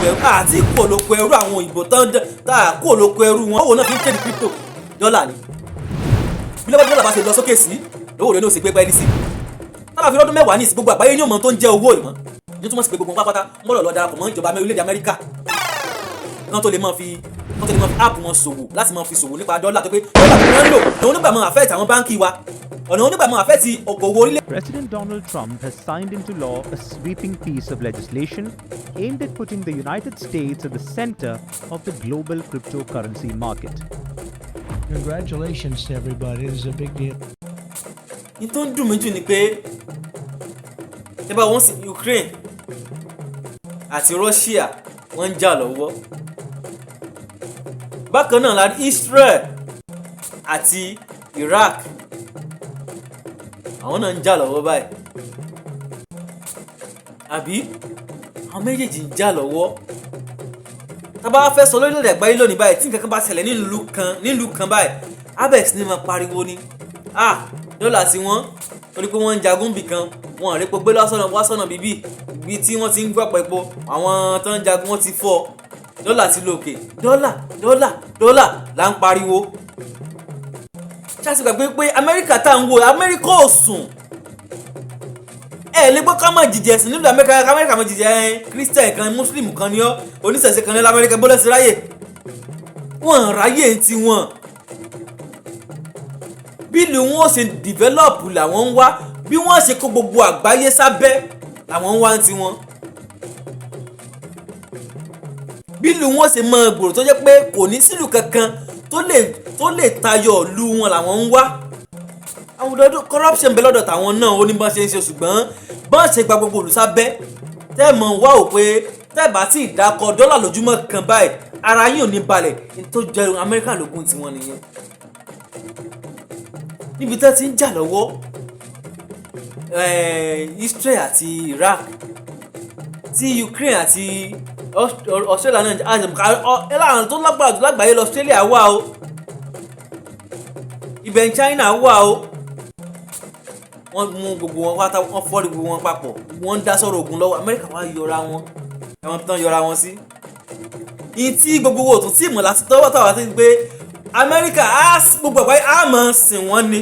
Ẹrú àti kúrò lóko ẹrú àwọn òyìnbó tán tá a kúrò lóko ẹrú wọn. Owó náà fi ń trade crypto, dọ́là ni. Bí lọ́wọ́ dọ́là bá ṣe lọ sókè sí, lówó rẹ̀ ní ó sì gbé pẹ́ẹ́lí sí. Tábà fi lọ́dún 10 ní ìsìn, gbogbo àgbáyé ní òmò tó ń jẹ́ owó ìmọ̀ ní túmọ̀ sí pé gbogbo wọn pátápátá ń gbọ́dọ̀ lọ darapọ̀ mọ́ ìjọba orílẹ̀-èdè Amẹ́ríkà kán tó lè máa fi app wọn ṣòwò, láti máa fi ṣòwò nípa dọ́là, tó pé dọ́là tó wọ́n ń lò ní onígbà máa affect àwọn báńkì wa, ọ̀nà onígbà máa affect okòwò orílẹ̀. President Donald Trump has signed into law a sweeping piece of legislation aimed at putting the United States at the center of the global cryptocurrency market. Congratulations to everybody. This is a big deal. Ní tó ń dùn mí jù ni pé ẹ bá wọn sí Ukraine àti Russia, wọ́n ń jà lọ́wọ́. Bákan náà la rí Israel àti Iraq, àwọn náà ń jà lọ́wọ́ báyìí, àbí àwọn méjèèjì ń jà lọ́wọ́. Tá bá fẹ́ sọ lórílẹ̀ àgbáyé lónìí báyìí, tí nǹkan kan bá ṣẹlẹ̀ nílùú kan báyìí, abẹ́ sí ni máa pariwo ni, ah, dọ́là tí wọ́n torí pé wọ́n ń jagun bì kan, wọn ò rí epo gbé lọ́sọ̀nà wá sọ́nà bíbí ibi tí wọ́n ti ń gbọ́ pẹ̀pọ̀. Àwọn tó ń jagun, wọ́n ti fọ́, dọ́là ti lòkè, dọ́là, dọ́là, dọ́là là ń pariwo. Ṣáàṣì gbàgbé pé Amẹ́ríkà tá à ń wo, Amẹ́ríkà ò sùn. Ẹ lè gbọ́ ká mọ̀ jìjẹ sí nílùú Amẹ́ríkà, Amẹ́ríkà mọ̀ jìjẹ. Ẹ Christian kan, Muslim kan ní ọ́, oníṣẹ̀ṣe kan ní lamẹ́ríkà, bọ́lá sí ráyè, wọ́n ráyè ń tiwọn. Bí ìlú wọn ó ṣe develop làwọn ń wá, bí wọ́n ṣe kó gbogbo àgbáyé sábẹ́ làwọn ń wá ń tiwọn, bí ìlú wọn ṣe mọ gbòòrò tó jẹ́ pé kò ní sílùú kankan tó lè tayọ ìlú wọn làwọn ń wá. Àwọn ọdọọdún corruption bẹ lọ́dọ̀ tàwọn náà, ó ní bọ́n ṣe ń ṣe, ṣùgbọ́n bọ́n ṣe gba gbogbo olùsábẹ́ tẹ́ mọ̀ wá ò pé tẹ́ bá tí ì dákọ̀ dọ́là lójúmọ́ kan báyìí, ara yín ò ní balẹ̀. Ní tó jẹ́ Amẹ́ríkà lógún tiwọn nìyẹn. Níbi tẹ́ ti ń jà lọ́wọ́, Israel àti Iraq, tí Ukraine àti Australia náà, ẹ láwọn tó lágbára jù lágbàáyé lọ, Australia wà o, ibẹ̀ ní China wà o. Wọ́n mú gbogbo wọn pátá, wọ́n fọ́ gbogbo wọn papọ̀, wọ́n ń dá sọ̀rọ̀ ogun lọ́wọ́. Amẹ́ríkà wá yọra wọn, ẹ̀wọ̀n tán yọra wọn sí. Ìyí tí gbogbo wo tún tí ìmọ̀ láti tọ́wọ́ tàwa sí pé Amẹ́ríkà á gbogbo àgbáyé á máa sìn wọ́n ni.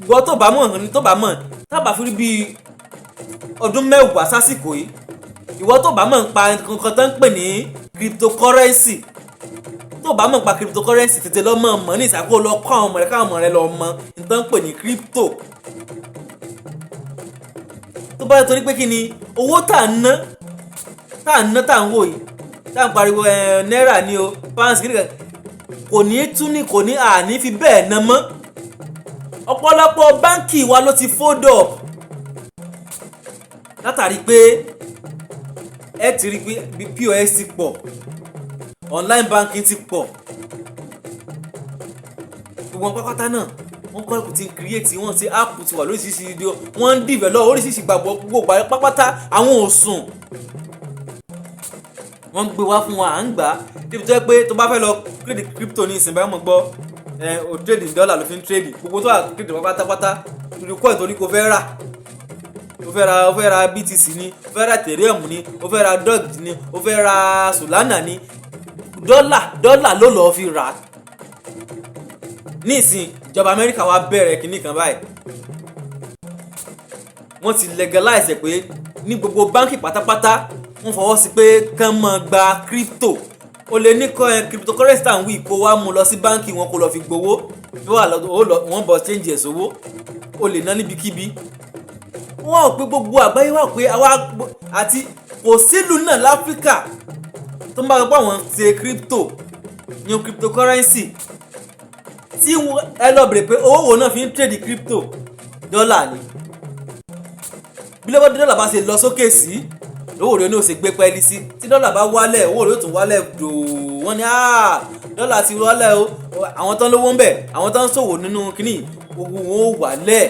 Gbọ́, tó bá mọ̀ ní, tó bá mọ̀, tábà fi rí bíi ọdún 10 sásìkò yìí, ìwọ tó bá mọ̀ ń pa nǹkan tó ń pè ní cryptocurrency, tó bá mọ̀ nípa cryptocurrency, tètè lọ mọ̀ mọ̀ ní ìsàkó, lọ kọ́ àwọn ọmọ rẹ, káwọn ọmọ rẹ lọ mọ̀ nǹkan ń pè ní crypto. Tó bá yẹ, torí pé kí ni owó tá à ń ná, tá à ń wò yìí, tá à ń pariwo ẹ náírà ni o, pounds, kí ni kan, kò ní tún ní, kò ní àní fi bẹ́ẹ̀ ná mọ́. Ọ̀pọ̀lọpọ̀ báńkì wa ló ti fold up látàrí pé ẹ ti rí pé POS ti pọ̀, online banking ti pọ̀, gbogbo wọn pátápátá náà wọ́n kọ́ ẹ̀kú ti ń create, wọ́n ti app ti wà lóríṣiríṣi, wọ́n ń develop oríṣiríṣi, gbàgbọ́ gbogbo pátápátá. Àwọn ò sùn, wọ́n ń gbé wá fún wa, à ń gbà á débi tó yẹ pé tó bá fẹ́ lọ trade crypto ní ìsìn báyìí, mọ̀ gbọ́ ẹ ò trade, dollar ló fi ń trade gbogbo tó wà trade pátápátá, torí kọ́ ìtorí kò fẹ́ rà, ó fẹ́ ra BTC ni, ó fẹ́ ra Ethereum ni, ó fẹ́ ra Doge ni, ó fẹ́ ra Solana ni, dọ́là, dọ́là ló lọ́ọ́ fi rà á. Nísìn, ìjọba Amẹ́ríkà wá bẹ̀rẹ̀ kínní kan báyìí, wọ́n ti legalize ẹ̀ pé ní gbogbo báńkì pátápátá, wọ́n fọwọ́ sí pé kán máa gba crypto. O lè ní kọ́ ẹ cryptocurrency tá à ń wí, kó wá mú lọ sí báńkì wọn, kó lọ fi gbowó tó wà lọ, wọ́n bọ̀ change ẹ̀ sówó, o lè ná níbikíbi. Wọ́n ò pé gbogbo àgbáyé wà pé àwa àti kò sílùú náà láfíríkà tó ń bá wọn pé àwọn ṣe crypto ní cryptocurrency tí ẹ lọ bèrè pé owó wo náà fi ń trade crypto, dọ́là ni. Bí lọ́wọ́ dọ́là bá ṣe lọ sókè sí, lówó rẹ̀ ní ó ṣe gbé pẹ́ẹ́lí sí. Tí dọ́là bá wálẹ̀, owó rẹ̀ ó tún wálẹ̀ dòó. Wọ́n ní dọ́là ti wálẹ̀ o, àwọn tán lówó ń bẹ̀, àwọn tán ń ṣòwò nínú kínní, owó wọn ó wálẹ̀.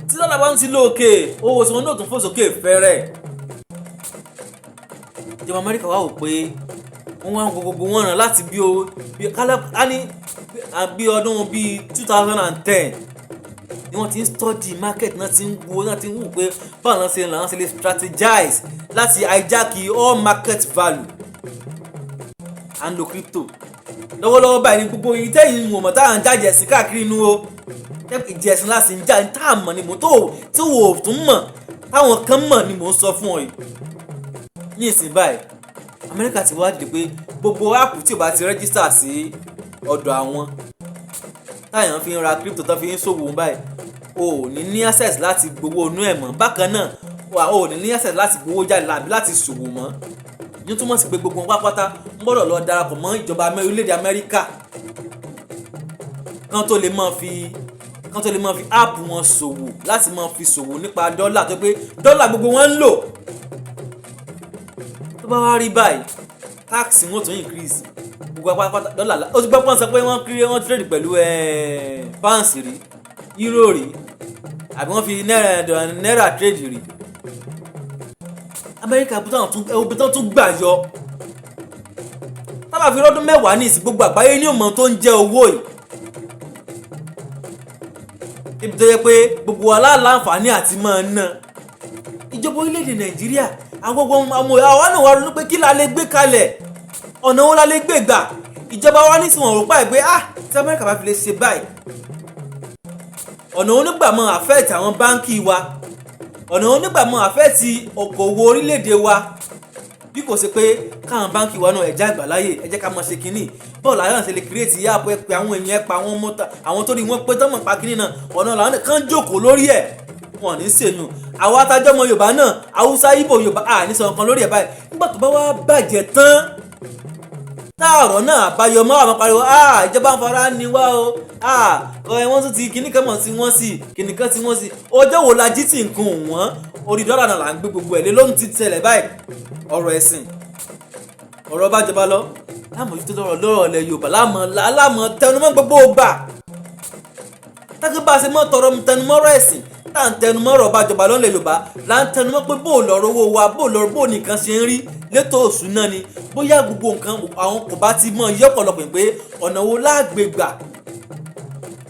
Tí dọ́là bá ń ti lóòkè, owó tí wọn náà tún fò sókè fẹ́rẹ̀. Ìjọba Amẹ́ríkà wá wò pé wọ́n wá ń wo gbogbo wọn ràn láti bí o bí kálá á ní bí ọdún bíi 2010 Ni wọ́n ti ń study market náà, ti ń wo náà, ti ń wù pé báwọn náà ṣe làwọn ṣe lè strategize láti hijack all market value. À ń lo crypto lọ́wọ́lọ́wọ́ báyìí ní gbogbo yìí tẹ́yìn wò mọ̀ táwọn ń jáde ẹ̀sìn káàkiri inú o. Ìjẹ̀sìn láti ń já tá a mọ̀ ni mò ń tó tí wò ó tún mọ̀, táwọn kan mọ̀ ni mò ń sọ fún ọ yìí. Ní ìsìn báyìí, Amẹ́ríkà ti wá dìde pé gbogbo app tí ò bá ti register sí ọ̀dọ̀ àwọn táyà fi ń ra crypto, tó fi ń ṣòwò báyìí, o ò ní ní access láti gbowó inú ẹ̀ mọ́. Bákan náà, o ò ní ní access láti gbowó jáde àbí láti ṣòwò mọ́. Ní túmọ̀ sí pé gbogbo wọn pátápátá ń gbọ́dọ̀ lọ darapọ̀ mọ́ ìjọba orílẹ̀-èdè Amẹ́ríkà kán tó lè máa fi app wọn ṣòwò, láti máa fi ṣòwò nípa dọ́là, tó pé dọ́là gbogbo wọn ń lò. Tó bá wá rí báyìí, tax wọn tún increase gbogbo apápátá. Dọ́là ó ti gbọ́ pọ́n sọ pé wọ́n kiri, wọ́n trade pẹ̀lú pounds rí, euro rí, àbí wọ́n fi náírà trade rí. Amẹ́ríkà bí tán tún gbà yọ tábà fi rọ́dún 10 ní ìsìn, gbogbo àgbáyé ní òmò tó ń jẹ́ owó yìí, ibi tó yẹ pé gbogbo wa láǹfààní àti máa ná. Ìjọba orílẹ̀-èdè Nàìjíríà, àwọn gbogbo àwọn àwa náà wà ronú pé kí la lè gbé kalẹ̀, ọ̀nà wo la lè gbé gbà. Ìjọba wa ní ìsìn wọn rò pé ah, tí Amẹ́ríkà bá fi lè ṣe báyìí, ọ̀nà onígbà máa affect àwọn báńkì wa, ọ̀nà onígbà máa affect okòwò orílẹ̀-èdè wa, bí kò ṣe pé káwọn báńkì wa náà ẹ̀já àgbàláyè, ẹ jẹ́ ká máa ṣe kínní. Bọ́ọ̀lù àyàn ṣe lè create app ẹ pé àwọn èèyàn, ẹ pa àwọn ọmọ, àwọn tó rí wọn pé tọ́mọ̀ pa kínní náà, ọ̀nà làwọn kan jókòó lórí ẹ̀. Wọn ní sèyún. Àwọn atajọ́ ọmọ Yorùbá náà, Haúsá, Ìgbò, Yorùbá, à ní sọ̀rọ̀ kan lórí ẹ̀ báyìí. Nígbà tó bá wá bàjẹ́ tán, táàrọ̀ náà àbáyọ mọ́, àwọn pariwo, "Ah, ìjọba ń fara ní wá o, ah, wọ́n tún ti kíní kan mọ̀ sí wọ́n sí kíní kan tí wọ́n sí." Ọjọ́ wo la jí tí nǹkan wọ́n? Orí dọ́là náà là ń gbé gbogbo ẹ̀ lé lóhun ti tẹ̀lẹ̀ báyìí. Ọ̀rọ̀ ẹ̀sìn, ọ̀rọ̀ bá jọba lọ lámòjútó lọ́rọ̀ lọ́rọ̀ ilẹ̀ Yorùbá láàmú tẹnumọ́ gbogbo gbà. Tákì bá a ṣe mọ́ tọrọ tẹnumọ́rọ̀ ẹ̀sìn, tá à ń tẹnumọ́rọ̀ bá jọba lọ́lẹ̀ Yorùbá, là ń tẹnumọ́ pé bó lọ́rọ̀ owó wa, bó lọ́rọ̀ bó nìkan ṣe ń rí létò òṣùná ni. Bóyá gbogbo nǹkan àwọn kò bá ti mọ iye ọ̀pọ̀lọpọ̀ pé ọ̀nà wo láàgbé gbà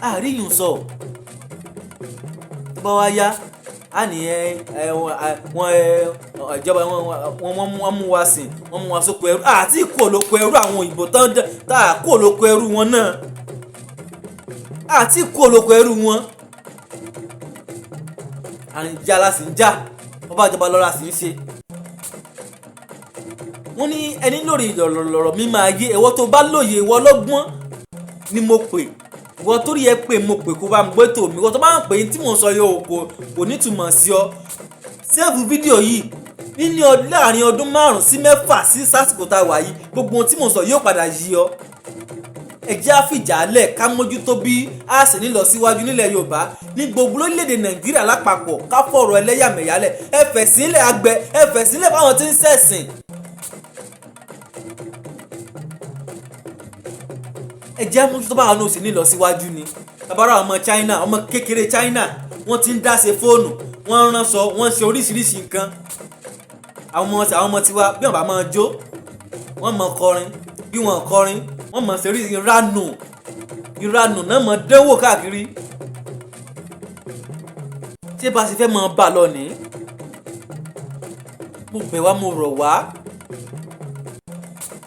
àríyùn sọ. Tó bá wá yá, á ní ẹ ẹ wọn ẹ ìjọba wọn wọ́n mú wa sìn, wọ́n mú wa sóko ẹrú, àti kú olóko ẹrú àwọn òyìnbó tán tá a kú olóko ẹrú wọn náà, àti kú olóko ẹrú wọn. Àrìnjà la sì ń jà, ọba ìjọba lọ́ra sì ń ṣe. Wọ́n ní ẹni lórí lọ̀rọ̀ mi máa yé ẹ̀wọ́ tó bá lóye. Ìwọ ọlọ́gbọ́n ni mo pè, ìwọ torí ẹ pé mo pè kó bá mi gbé tòmí. Ìwọ tó bá ń pè é tí mò ń sọ yóò kò nítumọ̀ sí ọ. Save fídíò yìí. Nínú láàrin ọdún 5 sí 6 sí sásìkò tá a wà yìí, gbogbo ohun tí mò ń sọ yóò padà yí ọ. Ẹ jẹ́ á fìjàlẹ̀, ká mójútó bí a sì ní lọ síwájú nílẹ̀ Yorùbá, ní gbogbo orílẹ̀-èdè Nàìjíríà lápapọ̀. Ká fọ̀rọ̀ ẹlẹ́yàmẹ̀yálẹ̀, ẹ fẹ̀ sílẹ̀ àgbẹ̀, ẹ fẹ̀ sílẹ̀ fáwọn tí ń ṣẹ̀sìn. Ẹ jẹ́ á mójútó báwọn náà sì ní lọ síwájú ni. Tabara ọmọ China, ọmọ kékeré China, wọ́n ti ń dá ṣe fóònù, wọ́n ń ránṣọ, wọ́n ń ṣe oríṣiríṣi nǹkan. Àwọn ọmọ tiwa, bí wọ́n bá máa jó, wọ́n máa kọrin, bí wọ́n kọrin, wọ́n máa ṣe oríṣiríṣi ìranù, ìranù náà máa dánwò káàkiri. Ṣé bá a ṣe fẹ́ máa bá a lọ ní? Mo bẹ̀ wá, mo rọ̀ wá,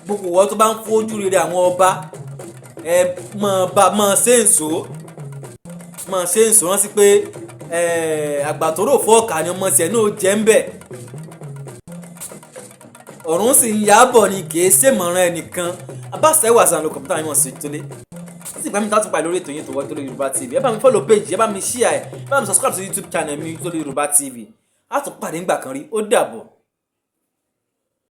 gbogbo wọn tó bá ń fojú rere àwọn ọba, ẹ máa bá máa ṣe ń so, máa ṣe ń so. Rántí pé àgbà tó rò fọ́ọ̀kà ni ọmọ tiẹ̀ náà jẹ́ ń bẹ̀. Ọ̀run sì ń yábọ̀ ni, kì í ṣèmọ̀ràn ẹnìkan. Abáṣẹ́ wàsàn ló kọ̀m̀pútà yín wọ̀n sí tó lé títí ìgbà mi tá tún pa lórí ètò yín tó wọ́n tó lórí Yorùbá TV. Ẹ bá mi follow page, ẹ bá mi share, ẹ bá mi subscribe sí YouTube channel mi tó lórí Yorùbá TV. Á tún pàdé nígbà kan rí. Ó dàbọ̀.